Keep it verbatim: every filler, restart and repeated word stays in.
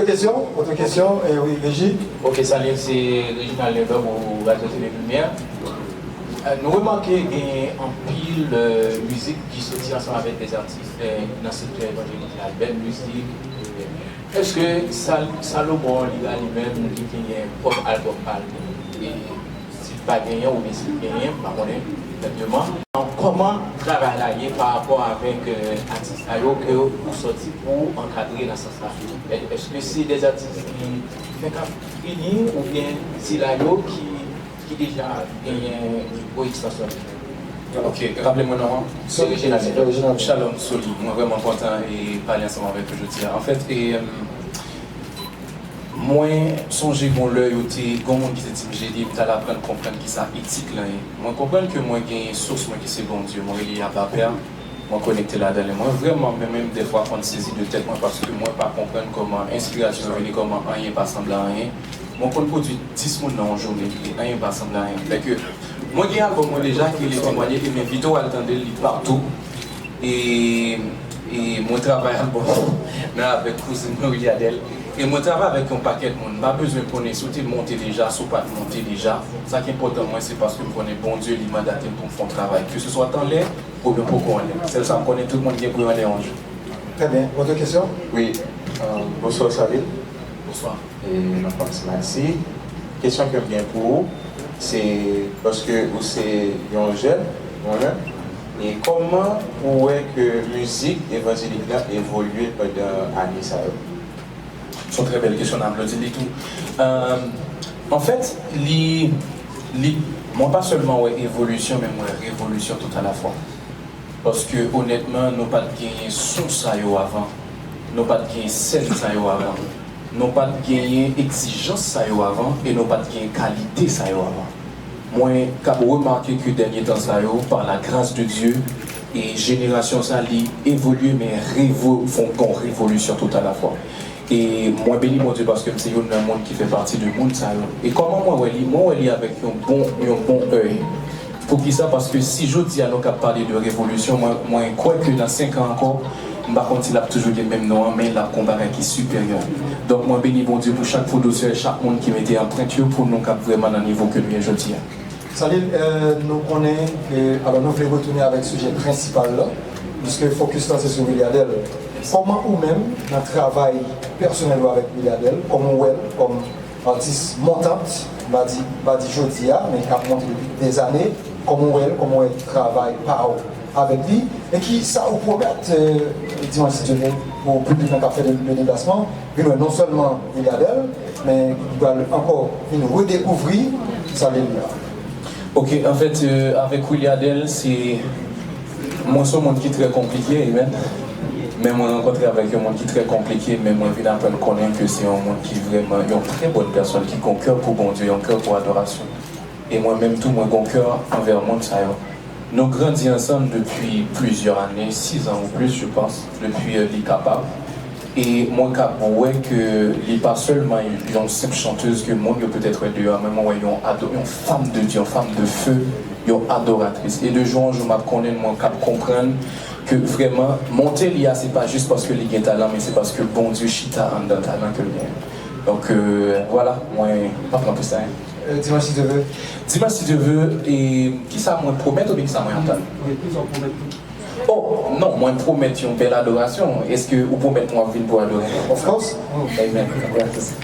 Kesyon? Otre kesyon? Eh wi, Reji. Ok, salut, c'est Reginald Lindor pour Radio Télé Lumière. Euh, nou remake gen anpil euh, mizik ki soti ansanm avèk des artistes euh, nan sektè evanjelik la, bèl mizik. Èske Sal- Salomon Lira li menm li genyen pwòp albòm pa l? E si l pa genyen oubyen si l genyen, m pa konnen egzakteman. Kòman travay la ye pa rapò avèk euh, atis sa yo ke ou sòti pou ankadre nan sans sa? È- Èske se de atis ki fenk ap vini oubyen sila yo ki ki deja genyen gwo ekstansyon? Ok, raple mwen non an. Se Reginald. Shalom, Soli. Mwen vrèman kontan e pale ansanm avèk ou jodi a. Anfèt, e, em, mwen sonje gon lè yo te, gon moun ki te di m, Jedi, m t al aprann konprann kisa etik lan ye. Mwen konprann ke mwen genyen sous mwen ki se Bondye. Mwen rele Abba Pè. Mwen konekte ladan li. Mwen vrèman, mwen menm, dèfwa, konn sezi de tèt mwen paske mwen pa konprann kòman enspirasyon yo vini, kòman anyen pa sanble a anyen. Mwen konn pwodui dis moun nan yon jounen, e anyen pa sanble a anyen. Fè ke mwen gen albòm mwen deja ki rele Temwanye, e m envite w al tande l, li patou. E, e mwen travay albòm nan avèk kouzin mwen, Willy Adèle. E mwen travay avèk yon pakèt moun. M pa bezwen konnen si w te monte deja, si w pa t monte deja. Sa ki enpòtan mwen, se paske m konnen Bondye li mandate m pou m fè yon travay. Ke se swa t anlè, oubyen poko anlè. Sèl sa m konnen, tout moun gen pou yo anlè yon jou. Trè byen. Otre kesyon? Wi. Euh, bonswa, Salil. Bonswa. E nan Frans Maxi. Kesyon ke m gen pou ou, se paske ou se yon jèn, yon jèn, e kòman ou wè ke mizik evanjelik la evolye pandan ane sa yo? Se yon trè bèl kesyon, n ap aplodi li tou. Euh, anfèt, li, li, mwen pa sèlman wè evolisyon, men mwen wè revolisyon toutalafwa. Paske, onètman, nou pa t genyen son sa yo avan. Nou pa t genyen sèn sa yo avan. Nou pa t genyen egzijans sa yo avan, e nou pa t genyen kalite sa yo avan. Mwen k ap remake ke dènye tan sa yo, par la grâce de Dieu, e jenerasyon sa, li evolye, men revo, fè yon revolisyon toutalafwa. E mwen beni Bondye paske m se youn nan moun ki fè pati de moun sa yo. E kòman mwen wè li? Mwen wè li avèk yon bon, yon bon èy. Poukisa? Paske si jodi a nou kab pale de revolisyon, mwen, mwen kwè ke nan senk an ankò, m pa konn si l ap toujou gen menm non an, men l ap gon bagay ki siperyè. Donk, mwen beni Bondye pou chak pwodisè, chak moun ki mete anprent yo pou nou kab vrèman nan nivo ke nou ye jodi a. Salil, euh, nou konnen ke, alò, nou vle retounen avèk sijè prensipal la, piske fokis la se sou Willy Adèle. Kòman ou menm, nan travay pèsonèl ou avèk Willy Adèle, kòman ou wè l kòm atis montant, m pa di, m pa di jodi a, men k ap monte depi dèzane, kòman ou wè l, kòman ou wè travay pa w avèk li, e ki sa ou pwomèt, euh, dimanch si Dye vle, pou piblik lan k ap fè le, le deplasman, vin wè non sèlman Willy Adèle, men ki pral ankò vin redekouvri Salil la. Ok, anfèt, euh, avèk Willy Adèle, se, mwen se yon moun ki trè konplike, amen. Men mwen rankontre avèk yon moun ki trè konplike, men mwen vin aprann konnen ke se yon moun ki vrèman yon trè bòn pèsòn, ki gon kè pou Bondye, yon kè pou adorasyon. E mwen menm tou, mwen gon kè anvè moun sa yo. Nou grandi ansanm depi plizyè ane, sis an ou plis, je pense, depi, euh, li kapab. E mwen kab wè ke li pa sèlman yon senp chantèz ke moun yo petèt wè deyò, men mwen wè yon ado-, yon femme de Dieu, yon femme de feu, yon adoratris. E de jou an jou, m ap konnen, mwen kab konprann ke vrèman, monte li a, se pa jis paske li gen talan, men se paske Bondye chita anndan talan ke l genyen. Donk, euh, vwala, mwen pa pran plis anyen. Euh, dimanch si Dye vle. Dimanch si Dye vle, e kisa mwen pwomèt oubyen kisa mwen atann? Wi, kisa w pwomèt tou? Oh, non, mwen pwomèt yon bèl adorasyon. Èske ou pwomèt mwen w ap vin pou adore? Of course. Amen. Gracias.